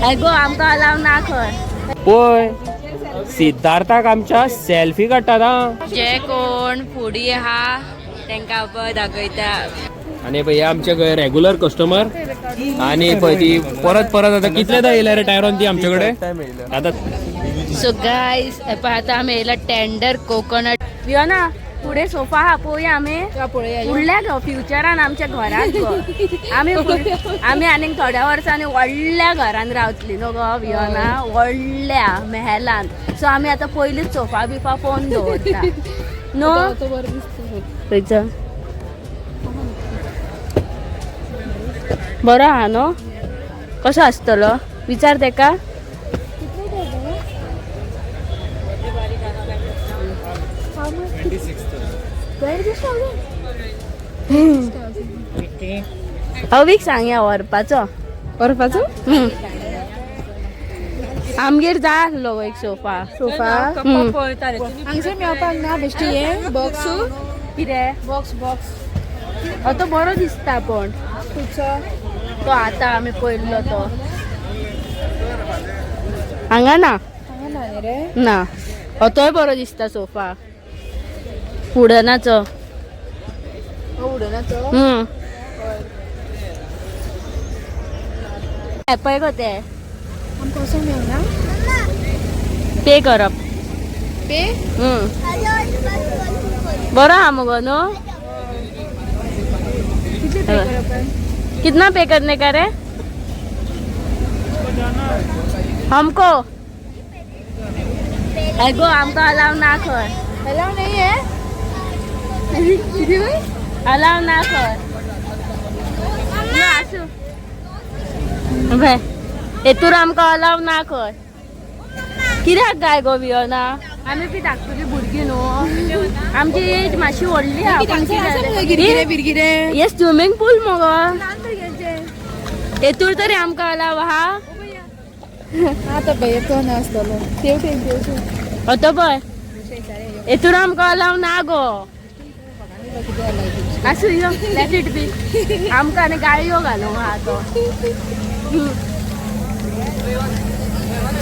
गो आमकां अलाव ना खंय. पळय सिद्धार्थाक आमच्या सेल्फी काडटात हा. जे कोण फुडी आहा तेंका पळय दाखयता. आणि पळय हे आमचे रेगुलर कस्टमर आणि पळय ती परत परत आता कितलेदा येयल्या रे टायरॉन ती आमचे कडेन आता. सो गायज, पळय आतां आमी येयला टेंडर कोकोनट. यो ना फुडें सोफा आहा, पळोवया आमी. फुडल्या गो फ्युचरान आमच्या घरात गो आमी आमी आनीक थोड्या वर्सांनी व्हडल्या घरान रावतली न्हू गो वियोना, व्हडल्या मेहलान. सो आमी आतां पयलींच सोफा बिफा पळोवन दवरता न्हू. खंयचो बरो आहा न्हू? कसो आसतलो विचार तेका. अवीक सांगया व्हरपाचो. व्हरपाचो. आमगेर जाय आसलो गो एक सोफा. सोफा हांगसर मेळपाक ना बेश्टी. हे बॉक्स. कितें? Box box. हो तो बरो दिसता पण. खंयचो? तो आतां आमी पळयल्लो तो हांगा ना. हांगा ना न्ही रे. ना, हो तोय बरो दिसता सोफा वुडनाचो. हो वुडनाचो. हे पळय गो ते. आमकां वचोंक मेळना. पे करप. पे. बरो आहा मुगो न्हू? कितले पे करप आहे? कितना पे करने का रे हमको? गो आमकां अलाव ना खंय. अलाव नाही आहे किती वय. अलाव ना खंय. यो आसूं भाय, हेतूर आमकां अलाव ना खंय. कित्याक काय गो वियोना? आमी बी धाकटुली भुरगीं न्हू, आमची एज मातशी व्हडली आहा, पूण आसा कितें मुगो गिरगिरे बिरगिरे. हे स्विमींग पूल मगो. ल्हान भुरग्यांचे. हेतूर तरी आमकां अलाव आहा. आतां पळय तो नासतलो तेवटेन तेवटेन. हो तो पळय, हेतूर आमकां अलाव ना गो. आसूं यो, let it be. आमकां आनी गाळयो घालूंक आहा तो.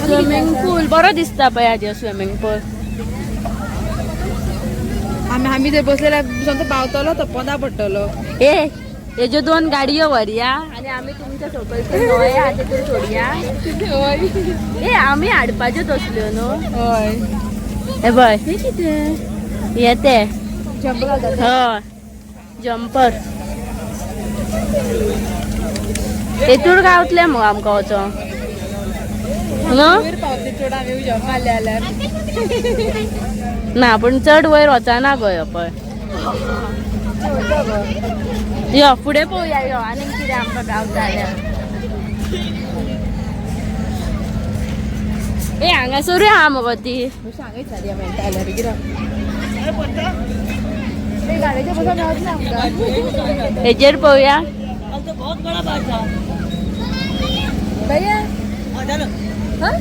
स्विमींग पूल बरो दिसता पळय हाजेर स्विमींग पूल. आमी आमी थंय बसलेल्या समजो पावतलो तो पोंदा पडटलो. ए हेज्यो दोन गाडयो व्हरया आनी आमी तुमच्या सकयल ते नवे आहा तेतूर सोडया. ए आमी हाडपाच्यो तसल्यो न्हू. हय. हे पळय. हे कितें? हे ते. जंप घालतात. हय, जम्पर. हेतूर गावतले मगो आमकां वचोंक न्हू. वयर पावतली चड आमी जंप मारले जाल्यार. ना पूण चड वयर वचना गो यो पळय. यो फुडें पळोवया यो आनीक कितें आमकां गावता जाल्यार. ए हांगासरूय आहा मगो ती. सांगय मेळटा जाल्यार कितें गाडयेचे बसून मेळटलें आमकां. हेजेर पळोवया. भैया हाँ?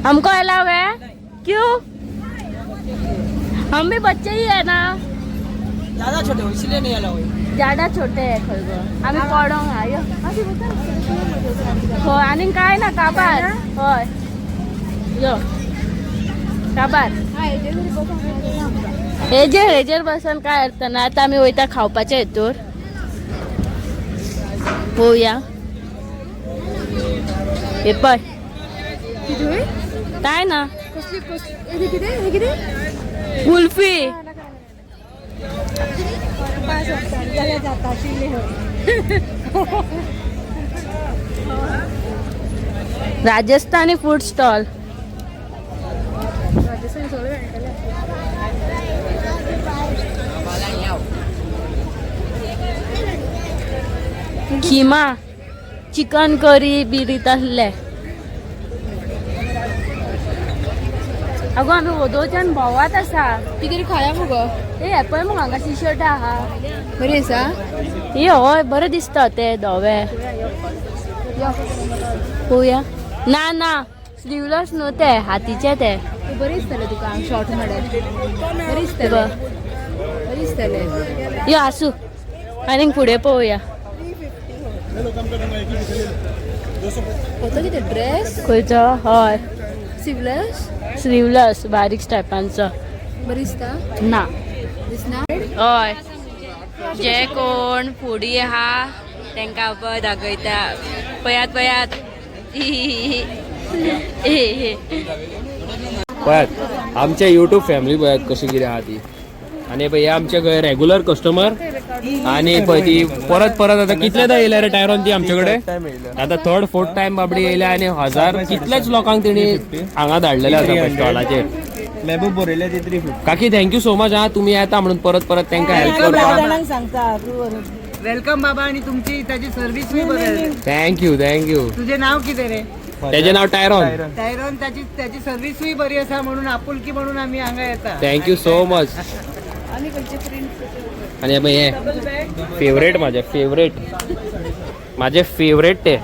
हमको अलाउ है? क्यों? हम भी बच्चे ही है ना. ज्यादा छोटे हो इसलिए नहीं अलाउ है. ज्यादा छोटे है खंय गो आमी पडोंक हा. यो हय, आनीक काय ना काबार. हय यो काबार. हेजेर हेजेर बसून काय अर्थ ना. आतां आमी वयता खावपाच्या हेतूर पळोवया. हे पळय. कितें? काय ना. कसली कसली? हे कितें? हे कितें? कुल्फी. जाल्यार जाता आशिल्लें. Rajasthani food stall. राजस्थानी सगळें मेळटलें. खिमा चिकन करी बिरी तसले. अगो आमी वोदोच्यान भोंवत आसा. कितें तरी खाया मुगो. ए हे पळय मुगो हांगा टी शर्ट आहा. बरी आसा. ए हय बरें दिसता ते धवे. पळोवया. ना ना, स्लिवलस न्हू ते, हातीचे ते. बरें दिसतलें तुका शॉर्ट म्हळ्यार बरें दिसतलें. बरें दिसतलें. यो आसूं, आनीक फुडें पळोवया. होतो कितें ड्रेस? खंयचो? हय. सिवलेस. स्लीवलेस बारीक स्टेपांचो. बरी दिसता. ना. दिसना. हय, जे कोण फुडी आहा तांकां पळय दाखयता. पयात पयात. पळयात आमच्या युट्यूब फॅमिली, पळयात कशी कितें आहा ती. आनी पळय, हे आमचे रेगुलर कस्टमर आनी पळय ती परत परत आतां कितलेदा येयल्या रे टायरोन ती आमचे कडेन. आतां थर्ड फोर्थ टायम बाबडी येयल्या आनी हजार कितल्याच लोकांक तेणी हांगा धाडलेले आसा पळय स्टॉलाचेर. मेहबूब बरयले ती 350. काकी, thank you so much. हा, तुमी येता म्हणून परत परत तांकां हेल्प करपाक. सांगता. Welcome बाबा. आणि तुमची त्याची सर्व्हिस बी बरी. Thank you, thank you. तुझे नाव कितें रे? तेजें नांव टायरॉन. टायरॉन. त्याची त्याची सर्व्हिसूय बरी आसा म्हणून, आपुलकी म्हणून आम्ही हांगा येता. Thank you so much. आणि हे पळय, हे फेवरेट, माझे फेवरेट, माझे फेवरेट ते.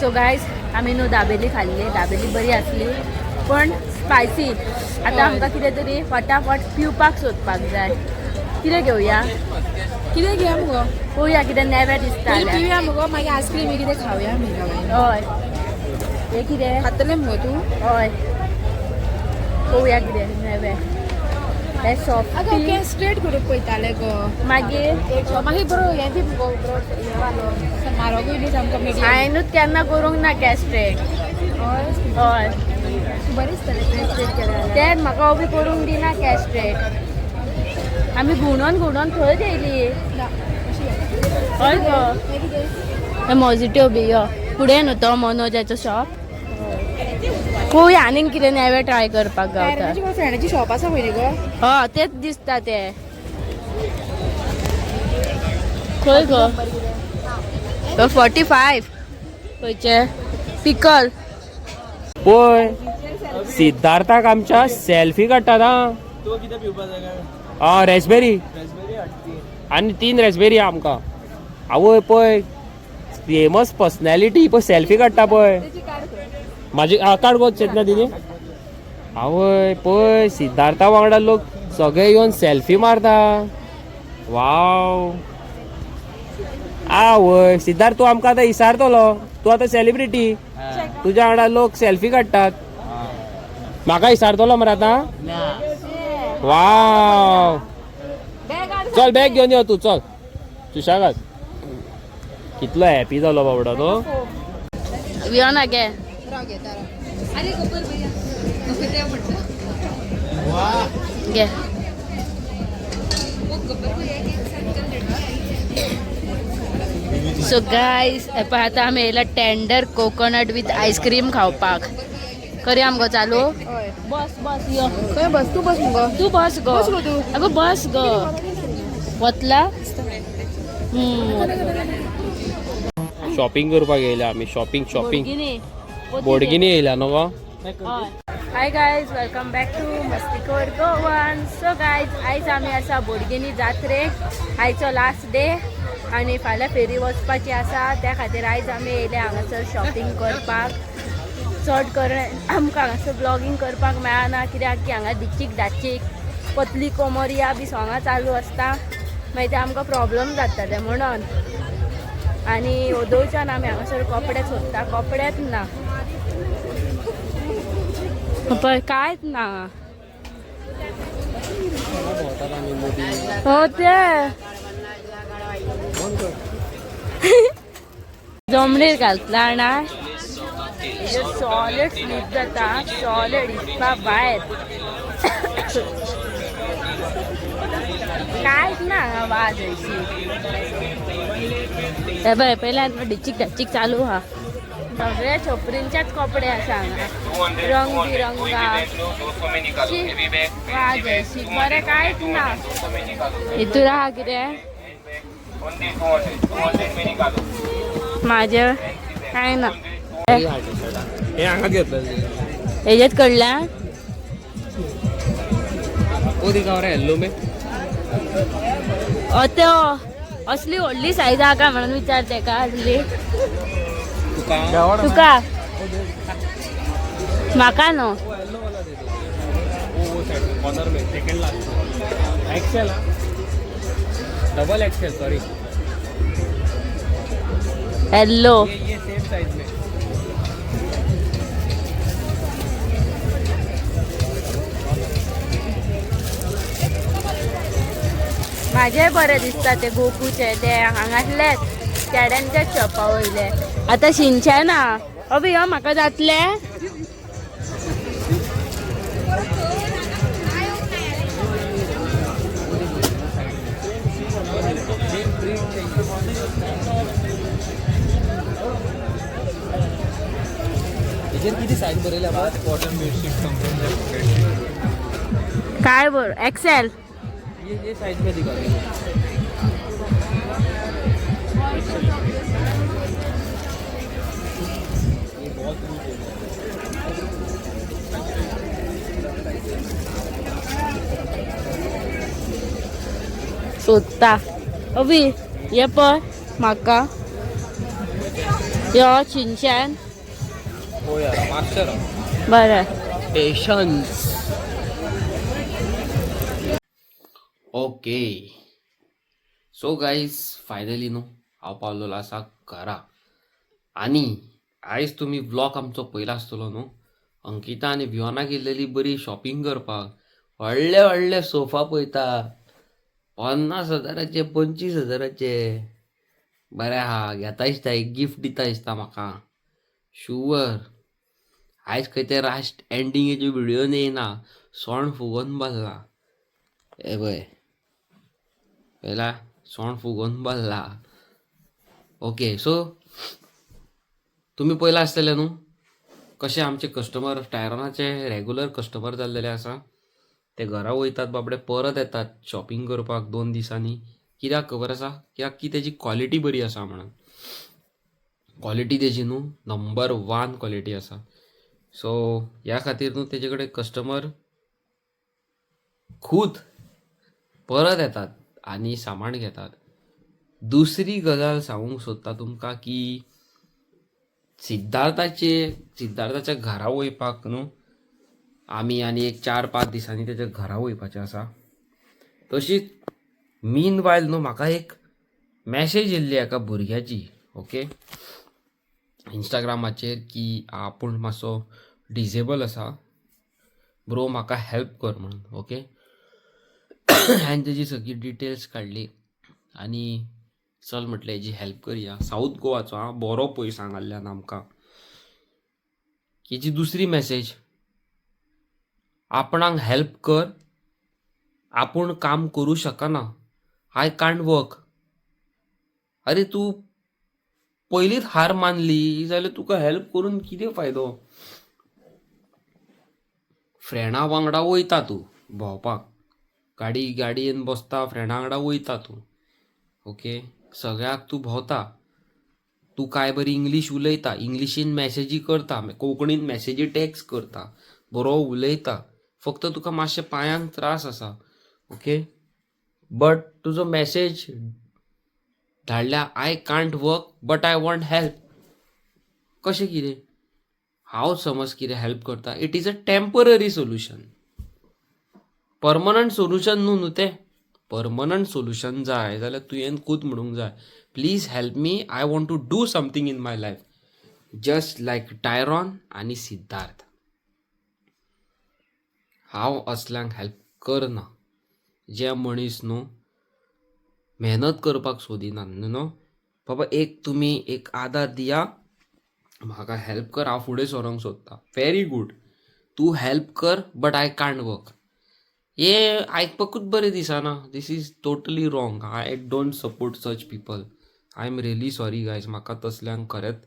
सो गायज, आमी न्हू दाबेली खाल्ली. दाबेली बरी आसली पण स्पायसी. आतां आमकां कितें तरी फटाफट पिवपाक सोदपाक जाय. कितें घेवया? कितें घेया मुगो? पळोवया कितें नवें दिसता पयलीं जाल्यार. पिवया मुगो, मागीर आयस्क्रीम कितें खावया आमी. हय, हें कितें? खातलें मुगो तूं? हय, पळोवया कितें नवें. हें अगं सॉफ्ट. ओके, स्ट्रेट करूंक पळयतालें गो. मागीर? मागीर बरो हें दी मुगो, बरो हें वालो म्हारोगूय दी सामको मिडियम. हांवेनूच केन्ना करूंक ना कॅस्ट्रेट. हय. हय. बरें दिसतलें स्ट्रेट केल्यार. तें म्हाका उबी करूंक दिना कॅस्ट्रेट. आमी घुंवडोन घुंवडोन थंयच येयली. ना, अशी घाल. हय गो. हें कितें? हे मोजिट्यो बी. यो फुडें न्हू तो मनोजाचो शॉप. पळोवया आनीक कितें नवें ट्राय करपाक गावता. टायराची कोण फ्रेंडाची शॉप आसा पळय न्ही गो. हय, तेच दिसता ते. खंय गो? 45 खंयचे पिकल. पळय, सिद्धार्थाक आमच्या सेल्फी काडटात. हा. तूं कितें पिवपा जाय काय? हा, रेसबेरी. रेसबेरी हाडटी. आनी 3 रेसबेरी आमकां. आवय, पळय, फेमस पर्सनॅलिटी पळय सेल्फी काडटा पळय. माझी काड गो चेतना दिदी. आवय, पळय, सिद्धार्था वांगडा लोक सगळे येवन सेल्फी मारता. वाव. आवय, सिद्धार्थ, तूं आमकां आतां इसारतलो. तूं आतां सेलिब्रिटी. तुज्या वांगडा लोक सेल्फी काडटात. म्हाका इसारतलो मरे आतां. वाव. चल, बॅग घेवन यो तूं. चल सुशेगाद. कितलो हॅपी जालो बाबडो तो. वियोना गे. घे. सो गायज, पळय आतां आमी येयला tender coconut with ice cream खावपाक. करया आमगो चालू. हय. बस बस, यो. खंय बस? तूं बस मुगो. तूं बस गो. बस गो तूं. अगो बस गो. वतला. शॉपिंग करपाक येयल्या आमी. Shopping, shopping. बोडगिनी येयल्या न्हू गो. Hi guys, welcome back to Mastikor Goan. So guys, आयज आमी आसा बोडगिनी जात्रेक. आयचो लास्ट डे आनी फाल्यां फेरी वचपाची आसा. त्या खातीर आयज आमी येयले हांगासर शॉपिंग करपाक. चड करून आमकां हांगासर ब्लॉगींग करपाक मेळना, कित्याक की हांगा डिचीक दाचीक पतली कोमोरिया बी सोंगां चालू आसता. मागीर ते आमकां प्रॉब्लम जाताले म्हणून. आनी ओदोवच्यान आमी हांगासर कपडे सोदता, कपडेच ना. पळय, कांयच ना. हो, ते जमणीर घातला ना, सॉलिड स्लीप जाता. सॉलिड हिसपा भायर. कांयच ना हांगा वाज अशी. हे पळय, पयल्यान डिचीक डाचीक चालू आहा. सगळे छोपरींचेच कपडे आसा हांगा, रंग बिरंगा. शी, वाज अशी. बरें कांयच ना. हितूर आहा कितें माझे? कांय ना. हे हांगाच घेतलं. हेजेच कडल्यान. वो दिखाव रे येल्लो में. त्यो असली व्हडली सायज आहा काय म्हणून विचार तेका. असली तुका. तुका, म्हाका न्हू. वो साइड कॉर्नर में second last. XL, double XL, sorry. येल्लो. ये सेम साइज में. माझे बरे दिसता ते गोकूचे ते हांगासलेच चेड्यांच्या शॉपा वयले. आतां शिनचें ना अभि यो म्हाका जातले. हेजेर किती साईज बरयल्या? Cotton bedsheet, bedsheet. काय बर एक्सेल. ये साइज में दिखा दे. ये बहुत लूज हो गया. सोदता अभि हे पळय म्हाका यो शिनच्यान. हो यार, मास्टर. बरें. Patience. Okay, so guys, finally न्हू हांव पावलेलो आसा घरा आनी आयज तुमी व्लॉग आमचो पयला आसतलो न्हू. अंकिता आनी विवाना गेल्लेली बरी शॉपिंग करपाक. व्हडले व्हडले सोफा पळयता, 50,000चे, 25,000चे. बरें आहा, घेता दिसता, एक गिफ्ट दिता दिसता म्हाका शुवर. आयज खंय ते लास्ट एंडिंगेच्यो व्हिडियो येयना. सोंड फुगोवन बसला हे पळय, पयला सोंड फुगोवन बसला. ओके, सो तुमी पयला आसतले न्हू कशे आमचे कस्टमर टायरॉनाचे रेगुलर कस्टमर जाल्लेले आसा. ते घरा वयतात बाबडे, परत येतात शॉपिंग करपाक 2 दिसांनी. कित्याक खबर आसा? कित्याक की तेजी क्वॉलिटी बरी आसा म्हणून. क्वॉलिटी तेजी न्हू नंबर वन क्वॉलिटी आसा. सो ह्या खातीर न्हू तेजे कडेन कस्टमर खूद परत येतात आनी सामान घेतात. दुसरी गजाल सांगूंक सोदता तुमकां की सिद्धार्थाच्या घरा वयपाक न्हू आमी आनी एक 4-5 दिसांनी तेच्या घरा वयपाचें आसा. तशीच मीन वायल न्हू म्हाका एक मॅसेज येयल्ली एका भुरग्याची, ओके, इंस्टाग्रामाचेर की आपूण मातसो डिजेबल आसा, ब्रो म्हाका हेल्प कर म्हणून. ओके, हांवें तेजी सगळी डिटेल्स काडली आनी चल म्हटलें हेजी हेल्प करया. सावथ गोवाचो आं, बरो पयस हांगासल्यान आमकां. हेजी दुसरी मॅसेज, आपणाक हेल्प कर, आपूण काम करूं शकना, I can't work. अरे, तूं पयलींच हार मानली जाल्यार तुका हेल्प करून कितें फायदो? फ्रेंडा वांगडा वयता तूं भोंवपाक, गाडयेन बसता, फ्रेंडा वांगडा वयता तूं, ओके, सगळ्याक तूं भोंवता, तूं काय बरी इंग्लीश उलयता, इंग्लिशीन मॅसेजी करता, कोंकणीन मॅसेजी टॅक्स्ट करता, बरो उलयता, फक्त तुका मातशें पांयांक त्रास आसा. ओके, बट तुजो मॅसेज धाडल्या, I can't work but I want help. कशें कितें हांव समज कितें हेल्प करता? It is a temporary solution, permanent solution न्हू. न्हू तें परमनंट सोल्युशन जाय जाल्यार तुवें खूद म्हणूंक जाय, please help me, I want to do something in my life, just like Tyron आनी सिद्धार्थ. हांव असल्यांक हेल्प करना जे मनीस न्हू मेहनत करपाक सोदिना. न्हू बाबा, एक तुमी एक आदार दिया, म्हाका हेल्प कर, हांव फुडें सरोंक सोदतां. व्हेरी गूड, तूं हेल्प कर, बट I can't work, हे आयकपाकूच बरें दिसना. This is totally wrong. I don't support such people. I am really sorry guys. म्हाका तसल्यांक खरेंच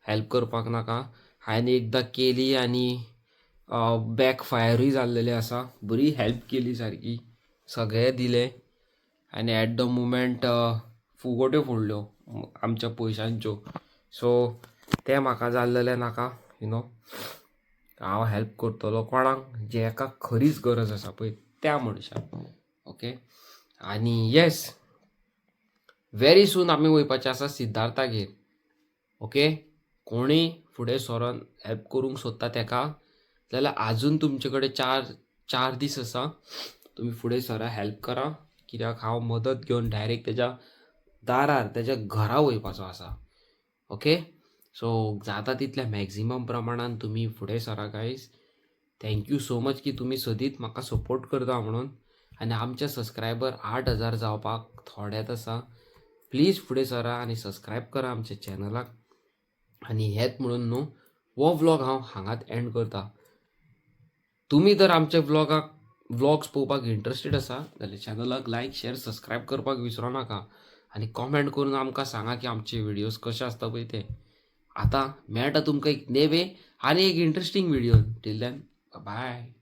हेल्प करपाक नाका. हांवें एकदां केली आनी बॅक फायरूय जाल्लेलें आसा. बरी हेल्प केली, सारकी सगळें दिलें आनी एट the moment फुगोट्यो फोडल्यो आमच्या पयशांच्यो. सो तें म्हाका जाल्लेलें नाका you know. हांव हेल्प करतलो कोणाक? जेका खरीच गरज आसा पळय त्या मनशाक. ओके, आनी येस, व्हेरी सून आमी वयपाचें आसा सिद्धार्थागेर. ओके, कोणूय फुडें सरोन हेल्प करूंक सोदता तेका जाल्यार आजून तुमचे कडेन 4-4 दीस आसा. तुमी फुडें सरा, हेल्प करा, कित्याक हांव मदत घेवन डायरेक्ट तेज्या दारार, तेज्या घरा वयपाचो आसा. ओके, सो जाता तितल्या मॅक्झिमम प्रमाणान तुमी फुडें सरा guys. Thank you so much की तुमी सदींच म्हाका सपोर्ट करता म्हणून. आनी आमचे सबस्क्रायबर 8000 जावपाक थोडेच आसा. प्लीज फुडें सरा आनी सबस्क्रायब करा आमच्या चॅनलाक. आनी हेत म्हणून न्हू हो व्लॉग हांव हांगात एंड करता. तुमी जर आमच्या व्लॉगाक व्लॉग्स पळोवपाक इंट्रस्टेड आसा जाल्यार चॅनलाक लायक, शेअर, सबस्क्रायब करपाक विसरो नाका आनी कॉमेंट करून आमकां सांगा की आमचे व्हिडियोज कशे आसता पळय ते. आतां मेळटा तुमकां एक नेवे आनी एक interesting video. Till then, bye.